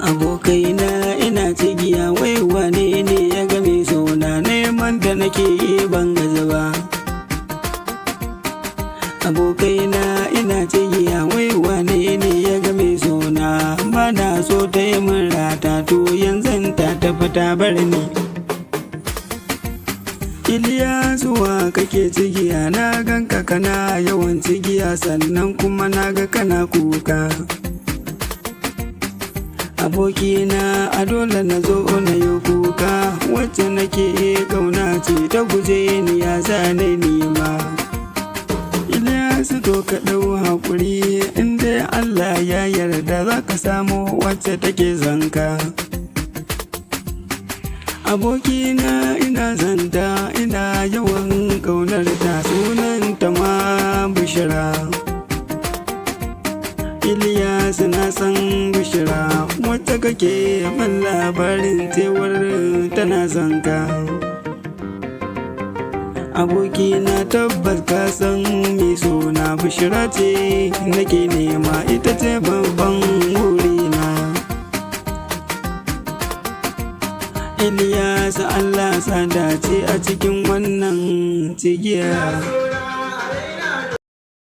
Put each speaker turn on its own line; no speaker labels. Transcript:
Abokaina, ina cigiya, wai wane ne ya game sona? Neman da nake yi ban gaza ba. Abokaina, ina cigiya, wai wane ne ya game sona? Ba na so ta yi min rata, to yanzu ta tafi ta bar ni. Iliya, zuwa kake cigiya? Na ganka kana yawan cigiya, sannan kuma na ga kana kuka. Abokina, a dole na zo na yi kuka, wacce nake kauna ce ta guje ni, ya zane ni ma? Iliyasu, to ka ɗau haƙuri, inda Allah ya yarda za ka samu wacce take zanka. Abokina, ina zanta, ina yawan ƙaunar ta, sunanta ma Bishira. Iliyasu, na san Bishira wacce kake ban labarin cewar tana zanka. Abokina, tabbas ka san mai suna Bishira ce nake nema, ita ce babban wurina. Iliyasu, Allah sa dace a cikin wannan cigiya.